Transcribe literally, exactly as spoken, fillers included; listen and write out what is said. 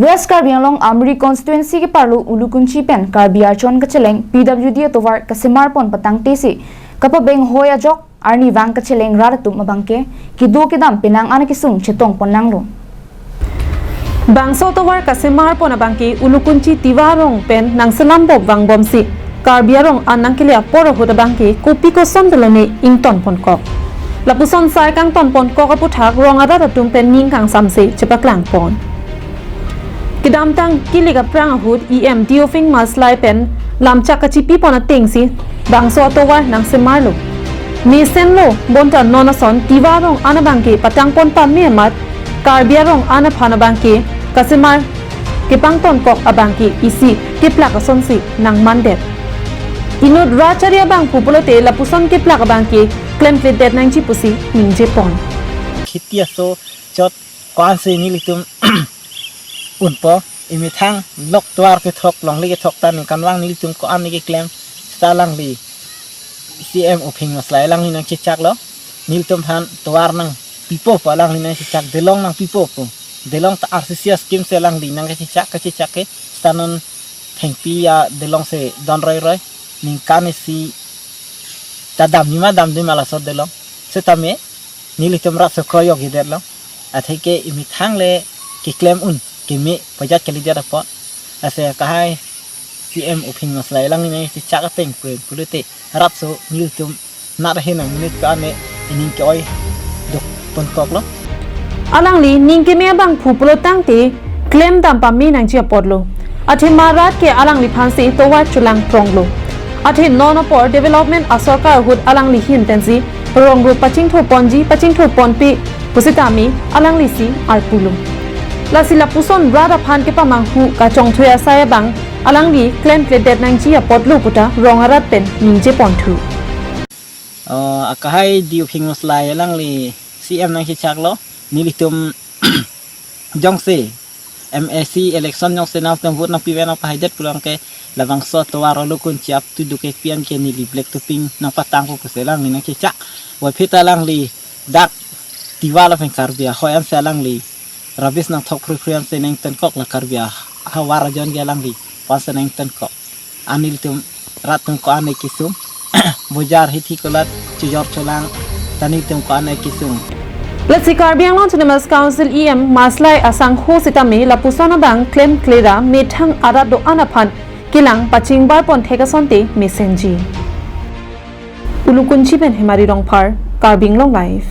West Karbi Anglong Amri constituency keparlo Ulukunchi pen Karbi Archon kacheleng P W D atovar kasemar pon patangte si kapabeng hoi ajok arnivang kacheleng rat atum abangke kedo kedam penang an kesung chetong pon nanglo. Bangso atovar kasemar pon abangke Ulukunchi Tiwa arong pen nangselam bop vangbomsi Karbi arong an nangkele apor ahut abangke kopi koson dolo ne ington ponkok. Lapuson sai kangton ponkok aputhak rong arat atum pen ning kangsamse chepaklang pon. Kedamtang kilik aphrang ahut E M Teopheng Maslai pen lamchak kachipi pon atengsi bangso atovar nangsemarlo. Mesenlo bonta non ason Tiwa arong an abangke patang pon pame amat Karbi arong an aphan abangke kasemar kepangtonkok abangke isi keplak asonsi nangmandet. Inut rat chari abangphu pulote lapuson keplak abangke klemkledet nangji pusi ningje pon. Kheti aso chot ko-ansi nelitum unpo, imethang lok tovar kethok longle kethok ta ningkanvang nelitum ko-an keklem seta alangli C M Uphing Maslai alangli nangchechaklo, nelitum aphan tovar nangpipo pu alangli nangchechak, delong nangpipo pu. Delong ta R C C scheme si alangli nangkachechak, kachechak ke seta non thengpi adelong si don roiroi, ningkan isi ta damji ma damji ma laso delong. Setame nelitum rat so kroyok hidetlo. Atheke imethang le keklem un keme pajat kalidet apot. Lasi akahai C M Uphing Maslai alangli nangchechak ateng pen pulote rat so nelitum nat ahin nang minute ko-an le ining ke-oi dok ponkoklo. Alangli ning keme abangphu pulo tangte klem dam pame nangji apotlo. Athema rat ke alangliphansi tovar chelang pronglo. Athe non apor development asorkar ahut alangli ahin pensi rong ro pachingthur ponji pachingthur ponpe pusitame alanglisi arpulo. Lasi lapuson rat aphan kepamanghu kachongthui asai abang alangli klemkledet nangji apotlo puta rong arat pen ningje ponthu. Oh, akahai D Uphing Maslai alangli C M nangchechaklo, nelitum jongsi M A C election jongsi nangtum vote nangpipe nangpahaidet pulang ke labangso tovar Ulukunchi up to do ke pian ke neli black topping nangpatangpo pusi alangli nangchechak. Waphi ta alangli dak Tiwa lapen Karbi ahoi ansi alangli rubbish nangthok phrui phrui ansi nangtonkok, la Karbi ahavar ajon ke alangli pu ansi nangtonkok. Nelitum rat atum ko-an kesung, bojar hithi kolat chejor cholang ta nelitum ko-an kesung. Lasi Karbi Anglong Autonomous Council E M Maslai asangho sitame lapuson abang klemkle ra methang arat do-an aphan kelang pachingbar pon thek asonte mesenji. Ulukunchi pen Hemari Rongphar, Karbi Anglong Live.